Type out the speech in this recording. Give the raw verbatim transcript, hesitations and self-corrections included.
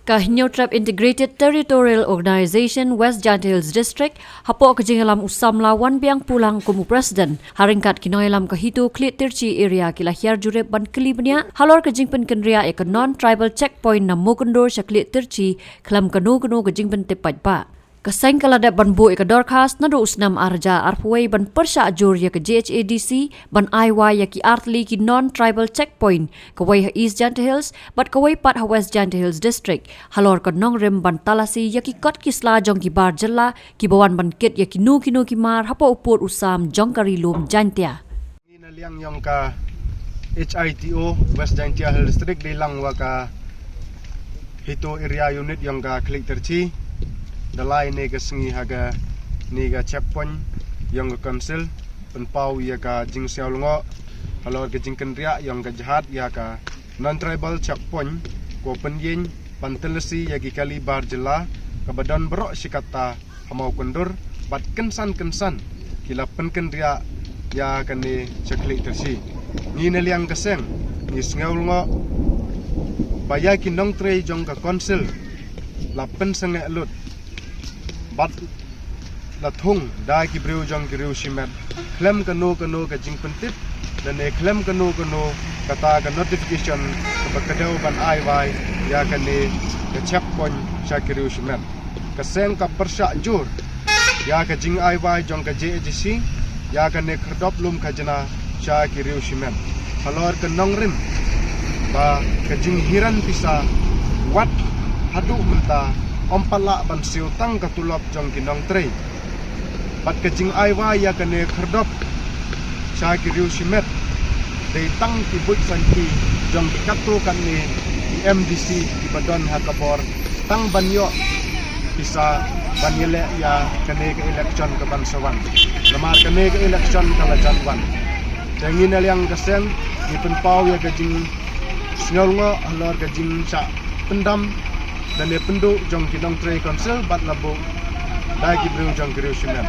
Ka Hynñiewtrep Integrated Territorial Organization West Jaintia Hills District, hapoh ka jingïalam u samla Wanbiang Pulang kum u president, ha ryngkat ki nongïalam ka HITO Khliehtirchi area ki la hiar jurip ban kylli bniah halor ka jingpynkynriah ïa ka non-tribal checkpoint na Mukyndur sha Khliehtirchi khlem kano kano ka jingpyntip paidbah. Ka seng ka la dep ban buh ïa ka dorkhas naduh u snem ar hajar arphew wei ban pyrshah jur ïa ka JHADC ban ai wai ïa ki artylli ki non-tribal checkpoint, kawei ha East Jaintia Hills bad kawei pat ha West Jaintia Hills District, halor ka nongrim ban talasi ïa ki kot ki sla jong ki bar jylla kiba wan ban kit ïa kino kino ki mar hapoh u pud u sam jong ka Ri Lum Jaintia. Ngi na liang ïong ka HITO West Jaintia Hills District dei lang wa ka HITO Area Unit ïong ka Khliehtirchi, da lai ne ka sngi ha kane ka checkpoint ïong ka Council, pynpaw ïa ka jingsngewlyngngoh halor ka jingkynriah ïong ka jhad ïa ka non-tribal checkpoint, ko pynïeng ban talasi ïa ki kali bar jylla kaba don baroh shi katta ha Mawkyndur, bad kynsan kynsan ki la pynkynriah ïa kane sha Khliehtirchi. Ngi na liang ka seng ngi sngewlyngngoh ba ïa ki nongtrei jong ka Council la pynsangeh lut bad la thung da ki briew jong ki riew shimet khlem kano kano ka jingpyntip, lane khlem kano kano kata ka notification kaba kdew ban ai wai ïa kane ka checkpoint sha ki riew shimet. Ka seng ka pyrshah jur ïa ka jingai wai jong ka JHADC ïa kane khyrdop lum khajna sha ki riew shimet, halor ka nongrim ba ka jinghiren pisa wat haduh mynta ym pat lah ban siew tang ka tulop jong ki nongtrei. Bad ka jingai wai ïa kane khyrdop sha ki riew shimet dei tang ki buit sanki jong ki katto katne ki MDC kiba don ha ka bor, tang ban ïoh pisa ban ïaleh ïa kane ka election kaban sa wan. Namar kane ka election ka la jan wan. Te ngi na liang ka seng ngi pynpaw ïa ka jingsngewlyngngoh halor ka jingshah pyndam lane pynduh jong ki nongtrei Council bad la buh da ki briew jong ki riew shimet.